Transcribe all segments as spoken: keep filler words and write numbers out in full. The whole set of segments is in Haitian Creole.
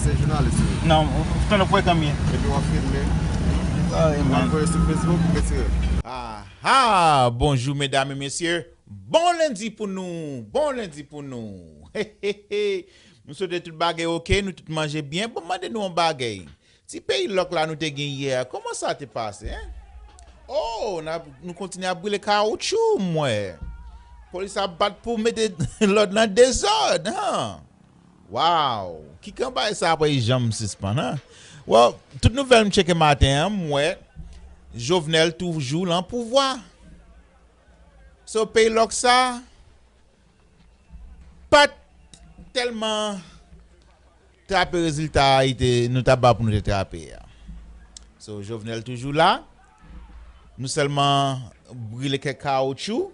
Se jounalis ou ye? Non, tonton frekan m ye. Epi w ap filme? Ay, w ap voye sou Facebook, mesye? Aha! Bonjou, medam e mesye. Bon lendi pou nou! Bon lendi pou nou! He, he, he! M swete tout bagay oke, nou tout manje byen. Bon, m mande nou yon bagay. Ti peyi lòk la nou te gen yè a, kòman sa te pase, en? Oh, n ap, nou kontinye ap brile kawoutchou, m wè. Polis ap bat pou mete lòd nan dezòd, han! Wow! Ki kanpay sa ap janm sispann, an? Well, tout nouvèl m tcheke maten an, m wè Jovenel toujou lan pouvwa. So, peyi lòk sa pa t tèlman trape rezilta a, nou t ap ba pou nou te trape a. So, Jovenel toujou la. Nou sèlman brile kèk kawoutchou,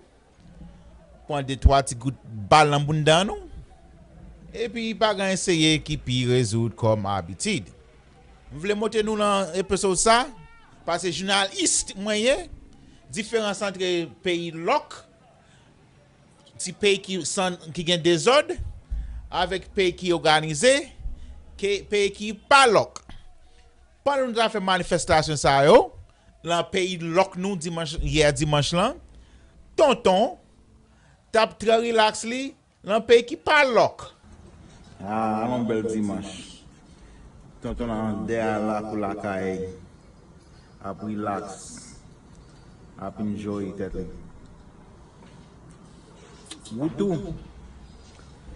pran de twa ti gout bal nan bounda nou, epi pa gen eseye ki pi rezoud kòm abitid. M vle montre nou nan episode sa, paske jounalis mwen ye, diferans antre peyi lòk, ti peyi ki san, ki gen dezòd, avèk peyi ki òganize, ke peyi ki pa lòk. Pandan nou ta fè manifestasyon sa yo, lan peyi lòk nou dimanch, yè dimanch lan, tonton t ap trè rilaks li lan peyi ki pa lòk. Ah, alon bèl dimanch. Tonton lan dèyè lakou lakay, ap rilaks, ap enjoy tèt li. Ou tou,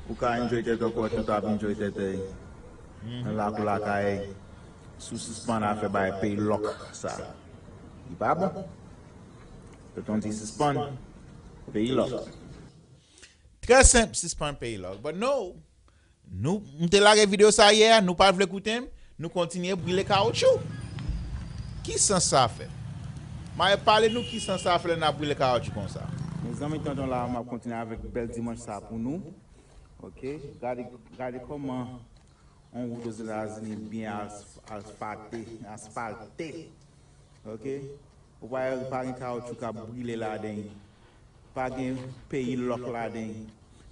ou ka enjoy tèt ou, tonton ap enjoy tèt li. Nan lakou lakay, sou sispann afè bay peyi lòk sa. Li pa bon. Tonton di sispann peyi lòk. Trè senp, sispann peyi lòk. But no, nou, m te lage videyo sa yè a, nou pa t vle koute m, nou kontinye brile kawoutchou. Ki sans sa fè? M a pale nou ki sans sa fè lè n ap brile kawoutchou konsa. Mezanmi, tonton la, m ap kontinye avèk bèl dimanch sa pou nou. Oke, gade, gade kòman yon wout Ozetazini byen as-, asfalte, asfalte. Oke? Ou pa, pa gen kawoutchou k ap brile ladan l. Pa gen peyi lòk ladan l.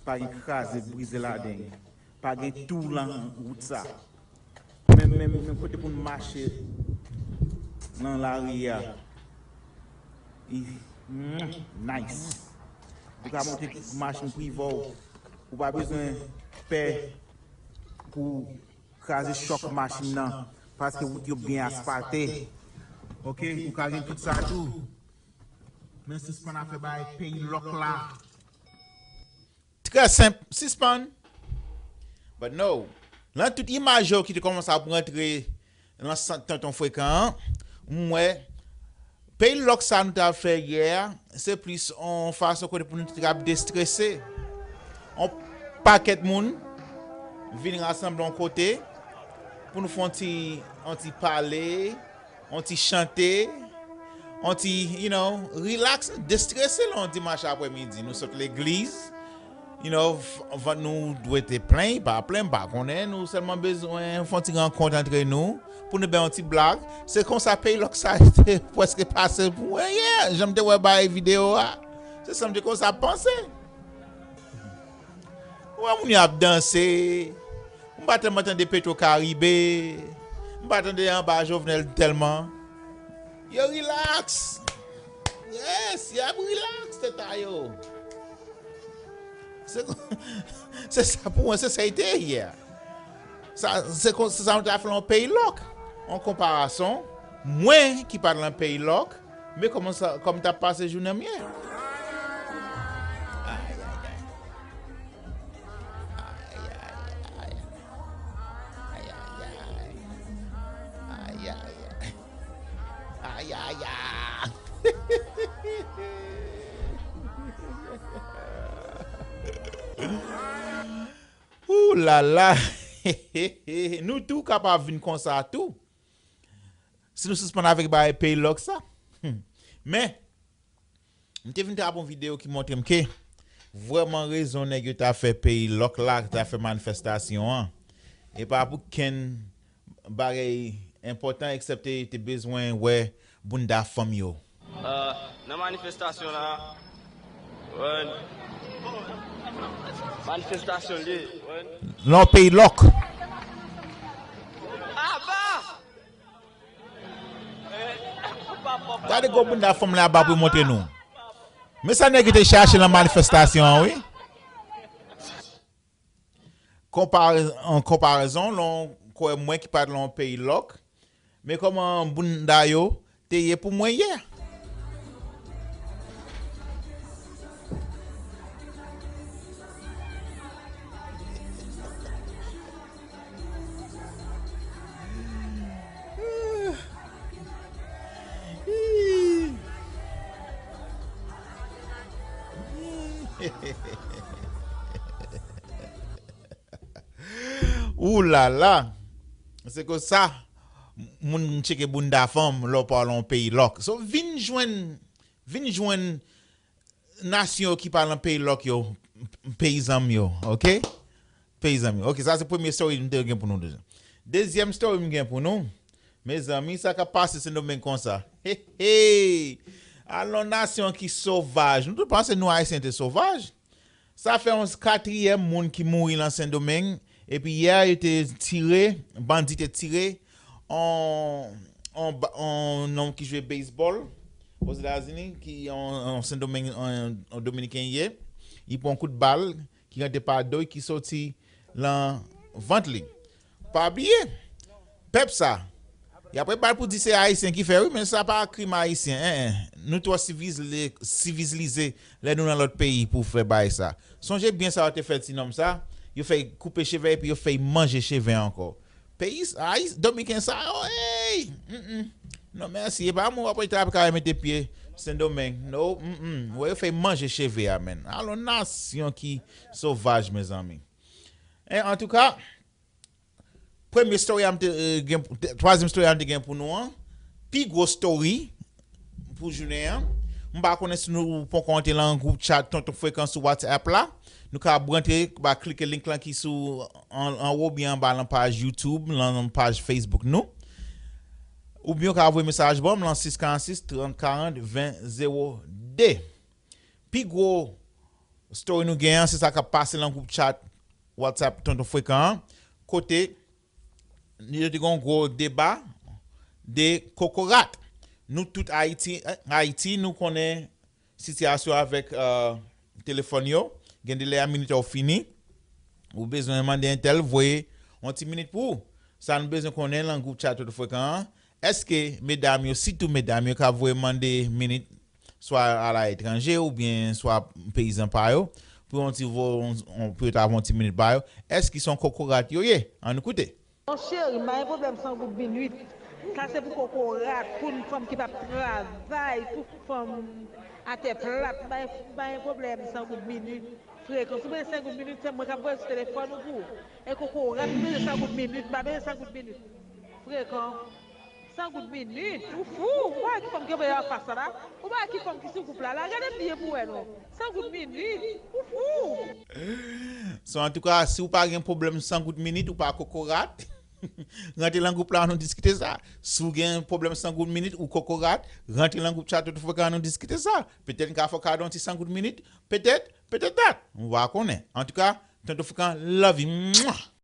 Pa gen kraze brize ladan l. Pa gen tou lan wout sa. Men, men, men kote pou n mache nan lari a. I, mm, nice. Ou ka monte machin Prevost. Ou pa bezwen pè pou kraze chòk machin nan, paske wout yo byen asfalte. Oke, ou ka gen tout sa tou. Men sispann afè bay peyi lòk la. Trè senp, sispann. But no, lan tout imaj yo ki te kòmanse ap rantre nan sant tonton frekan an, m wè peyi lòk sa nou t ap fè yè a, se plis yon fason kote pou nou t ap destrese. Yon pakèt moun vin rasanble yon kote pou nou fè yon ti, yon ti pale, yon ti chante, yon ti, you know, relax, destrese lè yon dimanch aprèmidi. Nou sot legliz, you know, v-, vant nou dwe te plen, pa plen, m pa konnen, nou sèlman bezwen fè yon ti rankont antre nou, pou nou bay yon ti blag. Se konsa peyi lòk sa te prèske pase pou mwen yè, jan m te wè bay videyo a. Se sa m te konsa panse. Ou wè moun yo ap danse. M pa tèlman tande Petro Caribe. M pa tande anba Jovenel tèlman. Yo relax. Yes, y ap relax tèt a yo. Se, se sa pou mwen, se sa l te ye a. Sa, se kon, se sa mwen ta fè lan yon peyi lòk. An konparason, mwen ki pa t lan peyi lòk, men kòman sa, kòman m t ap pase jounen m ye. Ay, ay, ay. Ay, ay, ay. Ay, ay, ay. Ay, ay, ay. Ay, ay, ay. Ooh la la. Nou tou kapab vin konsa tou. Si nou sispann avèk bagay peyi lòk sa. Hmm. Men, m te vin trape yon videyo ki montre m ke vrèman rezon nèg yo ta fè peyi lòk la, ta fè manifestasyon an, e pa pou kenn bagay enpòtan, eksepte yo te bezwen wè bounda fanm yo. Ah, nan manifestasyon la, wè, manifestasyon li ye, wè. Nan yon peyi lòk. Gade gwo bounda fanm la ba pou montre nou. Men sa nèg yo te chache nan manifestasyon an, wi. Konpare, an konparezon, lè w kwè mwen ki pa t lan yon peyi lòk, men kòman bounda yo te ye pou mwen yè. Ou la la. Se konsa moun tcheke bounda fanm lè w pa lan yon peyi lòk. So, vin jwenn, vin jwenn nasyon yo ki pa lan peyi lòk yo, peyizan m yo, oke? Peyizan m yo. Oke, sa se premye story m te gen pou nou deja. Dezyèm story m gen pou nou, mezanmi, sa k ap pase Sendomeng konsa. He, he! Alon nasyon ki sovaj. Nou tout panse nou Ayisyen te sovaj? Sa fè yon katriyèm moun ki mouri lan Sendomeng, epi yè yo te tire, bandi te tire, on, on, ba- on nonm ki jwe baseball Ozetazini, ki on, on Sendomeng, on, on Dominiken ye, li pran kout bal ki rantre pa do, ki soti lan vant li. Pa bliye, pèp sa, y ap pral pou di se Ayisyen ki fè, wi, men sa pa krim Ayisyen, en, en. Nou twò sivizle- sivizlize lè nou nan lòt peyi pou fè bagay sa. Sonje byen sa yo te fè ti nonm sa, yo fè koupe cheve epi yo fè manje cheve ankò. Peyi s- Ayis- Dominiken sa yo, ey! Mm, mm. Non, mèsi. E pa moun w ap rete ap ka mete pye Sendomeng. No, mm, mm. Wè, yo fè manje cheve a, menn. Alon nasyon ki sovaj, mezanmi. En, antouka, premye story a m te, eh, gen, te- twazyèm story a m te gen pou nou an, pi gwo story pou jounen an. M pa konnen si nou poko antre lan gwoup chat Tonton Frekan sou WhatsApp la. Nou ka rantre, ba klike link lan ki sou an, anwo oubyen anba lan paj YouTube, lan paj Facebook nou. Oubyen ou ka voye mesaj ban m lan sis karant sis, trant karant, ven zewo de. Pi gwo story nou gen an, se sa k ap pase lan gwoup chat WhatsApp Tonton Frekan an, kote yo te gen yon gwo deba de kokorat. Nou tout Ayiti, Ayiti, nou konnen sitiyasyon avèk, eh, telefòn yo. Gen de lè a minit ou fini, ou bezwen mande entèl voye yon ti minit pou ou. Sa nou bezwen konnen lan gwoup chat Tonton Frekan an, èske medam yo, sitou medam yo, k ap voye mande minit, swa alètranje oubyen swa peyizan pa yo, pou yon ti vo- yon- pou yo ta voye yon ti minit ba yo, èske se yon kokorat yo ye? Ann koute. Non, cheri, m pa gen pwoblèm san goud minit. Sa se pou kokorat, pou fanm ki p ap travay, pou fanm atè plat. M pa gen- m pa gen pwoblèm san goud minit. Frekan, si w bezwen san goud minit, se mwen k ap voye sou telefòn ou pou ou. E kokorat, si w bezwen san goud minit, m pa bezwen san goud minit. Frekan. San goud minit? Ou fou? Ou pa wè ki fanm ki anba anfas la la? Ou pa wè ki fanm ki sou gwoup la la? Gade byen pou wè non. San goud minit? Ou fou? So, antouka, si w pa gen pwoblèm san goud minit, ou pa kokorat, rantre lan gwoup la, ann nou diskite sa. Si w gen pwoblèm san goud minit, ou kokorat, rantre lan gwoup chat Tonton Frekan, ann nou diskite sa. Petèt m ka fè w kado yon ti san goud minit, petèt, petèt dat. Ou pa konnen. Antouka, Tonton Frekan, love you. Mwah!